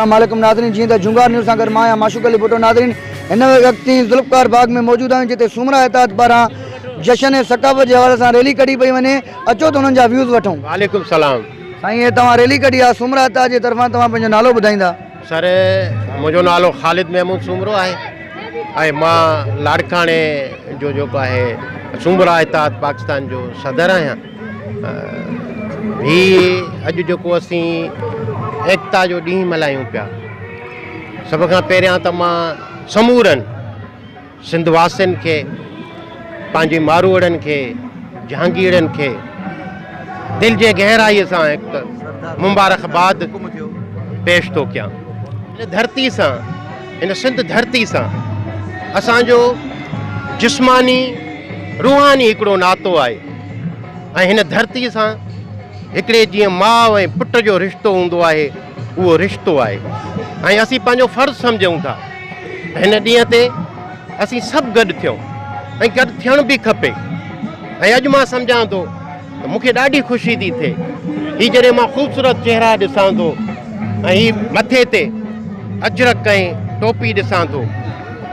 السلام عليڪم ناظرين جيئن ته جهونگار نيوز سان گڏ مان آهيان معشوق علي ڀٽو ناظرين هن وقت ذوالفقار باغ ۾ موجود آهيون جتي سومرا اتحاد پاران جشن ثقافت جي حوالي سان ريلي ڪڍي پئي وڃي اچو ته انهن جا ويوز وٺون. وعليڪم السلام. سائين هي توهان ريلي ڪڍي آهي سومرا اتحاد جي طرفان توهان پنهنجو نالو ٻڌائيندا. سر منهنجو نالو خالد محمود سومرو آهي ۽ مان لاڙڪاڻي جو جيڪو آهي سومرا اتحاد پاڪستان جو صدر آهيان. هي اڄ جيڪو اسين ايڪتا جو ڏينهن ملهايون پيا سڀ کان پهريان ته مان سمورن سنڌ واسين کي پنهنجي ماروئڙن کي جهانگيئڙن کي دل جي گهرائي سان هڪ مبارڪباد پيش ٿو ڪيان هن ڌرتي سان هن سنڌ ڌرتي سان اسان جو جسماني روحاني هڪڙو ناتو آهي ۽ هن ڌرتي سان هڪڙي جيئن ماء ۽ پٽ جو رشتو هوندو آهي اهو رشتو آهي ۽ اسين پنهنجو فرض سمجهون ٿا هن ڏينهن تي اسين سڀ گڏ ٿيون ۽ گڏ ٿيڻ به کپي ۽ اڄ مان سمجهان ٿو ته مون کي ڏاڍي خوشي ٿي ٿئي هي جڏهن مان خوبصورت چهرا ڏسان ٿو ۽ هي مٿي تي اجرڪ ۽ ٽوپي ڏسان ٿو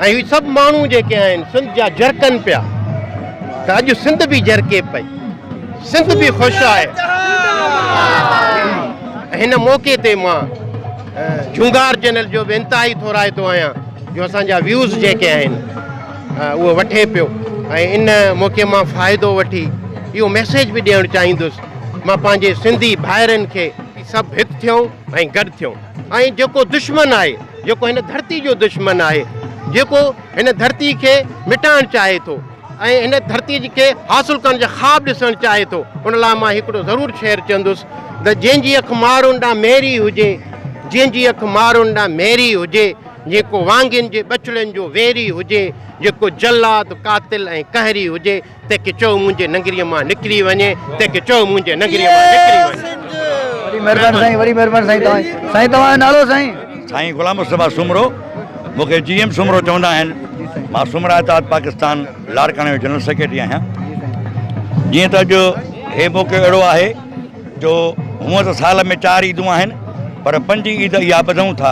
۽ هي سڀ ماڻهو جيڪي آهن سنڌ جا جرڪن پيا ته اڄ سنڌ به جرڪي پئي سنڌ به خوش آهي هن موقعي تي مان جهونگار چينل جو به انتهائي ٿورائتو آهيان جو اسان جا ويوز جيڪي آهن اهو وٺي پيو ۽ ان موقعي مان فائدو وٺي اهو ميسيج به ڏيڻ چاهيندس مان پنهنجي سنڌي ڀائرن کي سڀ هڪ ٿيون ۽ گڏ ٿيون ۽ جيڪو دشمن آهي جيڪو هن ڌرتي جو دشمن آهي جيڪو هن ڌرتي کي مٽائڻ چاهي ٿو ۽ هن ڌرتي کي حاصل ڪرڻ جا خواب ڏسڻ چاهي ٿو ان لاء مان هڪڙو ضرور شعر چوندس ته جنهن جي اک مارن ڏانهن ميري هجي جنهن جي اک مارن ڏانهن ميري هجي جيڪو وانگين جي ٻچڙن جو ويري هجي، جيڪو جلاد، قاتل ۽ قهري هجي، تنهن کي چئو منهنجي ننگريء مان نڪري وڃي، تنهن کي چئو منهنجي ننگريء مان نڪري وڃي. وڏي مهرباني سائين وڏي مهرباني سائين توهان جي سائين توهان جو نالو سائين. سائين غلام مصطفيٰ سومرو مون کي جي ايم سومرو چوندا آهن مان سومرا اتحاد پاڪستان لاڙڪاڻي جو جنرل سيڪريٽري آهيان جيئن ته اڄ هي موقعو اهڙو آهي جو هونء ته سال ۾ چار عيدون آهن پر پنجين عيد اها ٻڌون ٿا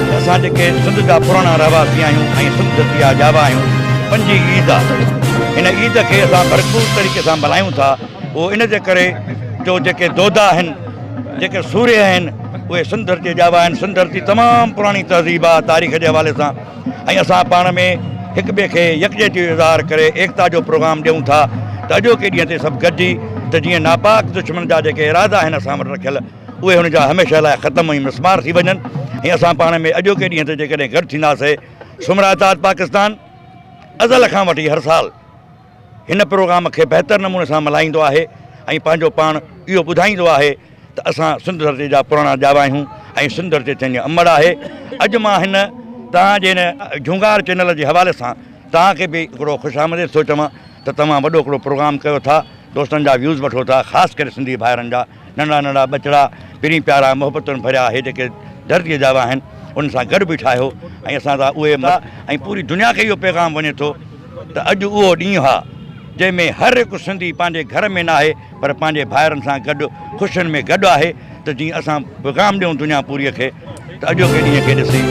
ته اسان جيڪي سنڌ جا پراڻا رهواسي آهيون ۽ سنڌ ڌرتي جا ڄاوا آهيون پنجين عيد آهي هن عيد کي اسان ڀرپور طريقي سان ملهايون ٿا اهو ان جي ڪري جو جيڪي دودا آهن جيڪي سورهيه آهن اهي سنڌ ڌرتي جا ڄاوا آهن سنڌ ڌرتي تمام پراڻي تهذيب آهي تاريخ جي حوالي سان ۽ اسان پاڻ ۾ هڪ ٻئي کي يڪجهتي جو اظهار ڪري ايڪتا جو پروگرام ڏيون ٿا ته اڄوڪي ڏينهن تي سڀ گڏجي ته جيئن ناپاڪ دشمن جا جيڪي ارادا آهن اسان وٽ رکيل اهي هن جا هميشه لاء ختم ۽ مسمار ٿي وڃن ۽ اسان پاڻ ۾ اڄوڪي ڏينهن تي جيڪڏهن گڏ ٿينداسي سمرا اتحاد پاڪستان ازل کان وٺي هر سال هن پروگرام کي بهتر نموني سان ملهائيندو آهي ۽ پنهنجو پاڻ اهو ٻڌائيندو آهي ته اسان سنڌ ڌرتي جا پراڻا ڄاوا آهيون ۽ سنڌ ڌرتي اسان جي امڙ آهي. اڄ مان هن توهان جي هن جهونگار چينل جي حوالي سان توهان کي به هڪڙو خوش آمديد ٿو چوان ته توهان وڏو هڪڙو پروگرام ڪيو ٿا دوستن جا ويوز وٺو ٿا خاص ڪري سنڌي ڀائرن جا ننڍڙا ننڍڙا ٻچڙا پرين پيارا محبتن ڀريا هي جيڪي ڌرتي جا ڄاوا آهن انهن سان گڏ بيٺا آهيو ۽ اسان سان اهي ۽ پوري دنيا کي اهو پيغام وڃي ٿو ته اڄ اهو ڏينهن آ جنهن ۾ هر هڪ سنڌي پنهنجي گهر ۾ ناهي پر پنهنجي ڀائرن سان گڏ خوشين ۾ گڏ آهي ته جيئن اسان پيغام ڏيون دنيا پوريء کي ته اڄوڪي ڏينهن کي ڏسي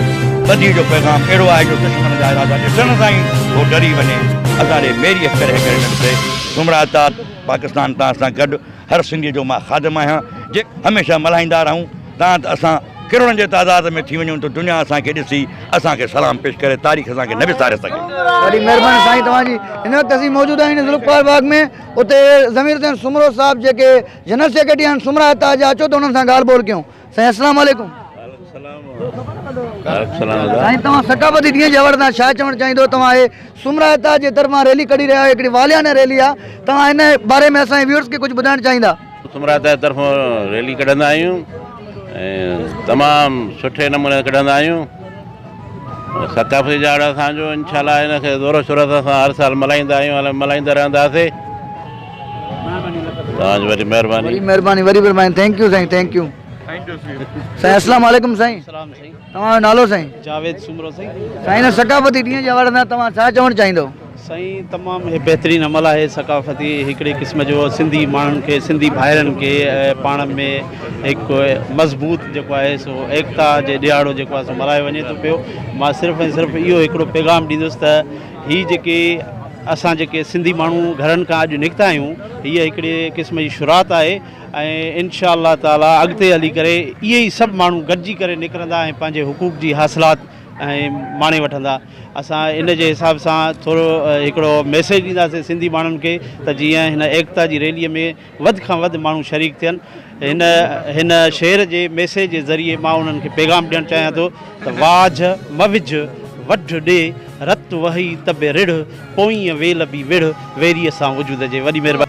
ٻڌي جو پيغام اهڙو آهي جو دشمن جا ارادا ڏسڻ سان ئي هو ڊري وڃي اسان ڏي ميري اک ڪري ڪري نه ڏسي. سومرا اتحاد پاڪستان تان سان گڏ هر سنڌيء جو مان خادم آهيان جي هميشه ملهائيندا رهون تان ته اسان ڪروڙن جي تعداد ۾ ٿي وڃون ته دنيا اسان کي ڏسي اسان کي سلام پيش ڪري تاريخ اسان کي نه وساري سگهي. وڏي مهرباني سائين توهان جي هن وقت اسين موجود آهيون ذوالفقار باغ ۾ اتي ضمير حسين سومرو صاحب جيڪي جنرل سيڪريٽري آهن سومرا اتحاد جا اچو ته انهن سان ڳالهه ٻولهه ڪيون سائين السلام عليڪم. سائين توهان ثقافتي ڏينهن جي حوالي سان ڇا چوڻ چاهيندو توهان هي سومرا اتحاد جي طرفان ريلي ڪڍي رهيا آهيو هڪڙي واليانه ريلي آهي توهان ان باري ۾ اسان جي ويورز کي ڪجهه ٻڌائڻ چاهيندا. سومرا اتحاد طرفان ريلي ڪڍندا آهيون ۽ تمام سٺي نموني ڪڍندا آهيون ثقافتي ڏهاڙو اسان جو انشاء الله ان کي زور شور سان هر سال ملهائيندا آهيون ۽ ملهائيندا رهنداسي توهان جي وڏي مهرباني. وڏي مهرباني وڏي مهرباني thank you سائين thank you سائين اسلام عليڪم سائين توهان جو نالو سائين. جاويد سومرو سائين. سائين هن ثقافتي ڏينهن جي حوالي سان توهان ڇا چوڻ چاهيندو. سائين تمام هي بهترين عمل آهي ثقافتي هڪڙي قسم جو سنڌي ماڻهن کي سنڌي ڀائرن کي پاڻ ۾ هڪ مضبوط جيڪو آهي سو ايڪتا جي ڏهاڙو جيڪو آهي سو ملهايو وڃي ٿو پيو مان صرف ۽ صرف اهو هڪڙو پيغام ڏيندس ته هي جيڪي اسان جيڪي سنڌي ماڻهو گهرن کان اڄ نڪتا آهيون هيء هڪڙي قسم جي شروعات آهي ۽ انشاء الله تعالي اڳتي هلي ڪري اهي ئي سڀ ماڻهو گڏجي ڪري نڪرندا ۽ پنهنجي حقوق جي حاصلات ۽ ماڻي وٺندا. اسان ان جي حساب سان ٿورو هڪڙو ميسيج ڏينداسين سنڌي ماڻهن کي ته جيئن هن ايڪتا جي ريلي ۾ وڌ کان وڌ ماڻهو شريڪ ٿين. هن هن شعر جي ميسيج جي ذريعي مان انهن کي پيغام ڏيڻ چاهيان ٿو ته واجهه مه وجهه وڍ ڏي، رت وهي ته به رڙهه، پوئينء ويل به وڙهه، ويريء سان وجود جي. وڏي مهرباني.